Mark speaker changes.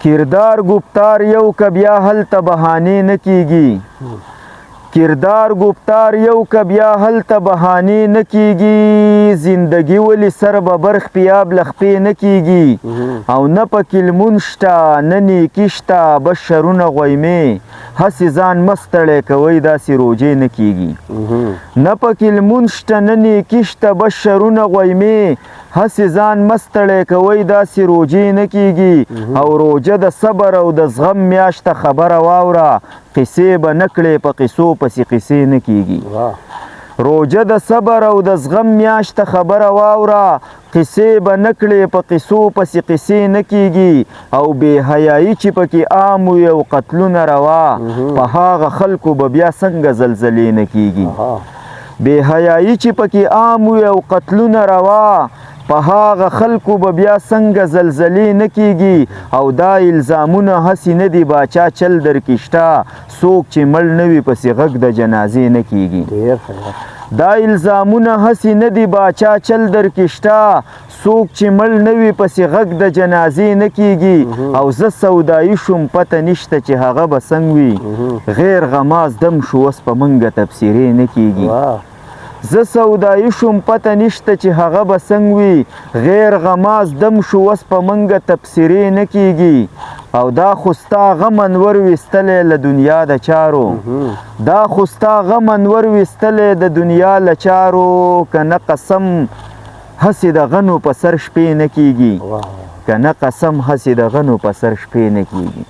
Speaker 1: کردار ګفتار یو که بیا هلته بهانې نه کیږي. کردار ګفتار یو که بیا هلته بهانې نه کیږي. زندگی ولې سر به برخ پیاب له خپې نه کیږي. او نه پکې لمونځ شته نه نیکي شته، بس شرونه غویمې، هسې ځان مه ستړی کوئ داسې روژې نه کیږي. نه پکې لمونځ شته نه نیکي شته، بس شرونه غویمې، هسې ځان مه ستړی کوئ داسې روژې نه کیږي. او روژه د صبر او د زغم میاشته خبره واوره، قصې به نه کړې په قصو پسې قصې نه کیږي. روژه د صبر او د زغم میاشته خبره واوره، قصې به نه کړې په قصو پسې قصې نه کیږي. او بې حیایي چې پکې عام وي او قتلونه روا، په هغه خلکو به بیا څنګه زلزلې نه کیږي. بې حیایي چې پکې عام وي او قتلونه روا، په هغه خلکو به بیا څنګه زلزلې نه کیږي. او دا الزامونه هسې نه دي باچا چل درکې شته، څوک چې مړ نه وي پسې غږ د جنازې نه کیږي. دا الزامونه هسې نه دي باچا چل درکې شته، څوک چې مړ نه وي پسې غږ د جنازې نه کیږي. او زه سودایي شوم پته نشته چې هغه به څنګه وي، غیر غماز دم شو اوس په منګه تبصرې نه کیږي. زه سودایي شوم پته نشته چې هغه به څنګه وي، غیر غماز دم شو اوس په منګه تبصرې نه کیږي. او دا خو ستا غم انور ویستلی له دنیا د چارو، دا خو ستا غم انور ویستلی د دنیا له چارو، که نه قسم هسې د غنو په سر شپې نه کیږي. که نه قسم هسې د غنو په سر شپې نه کیږي.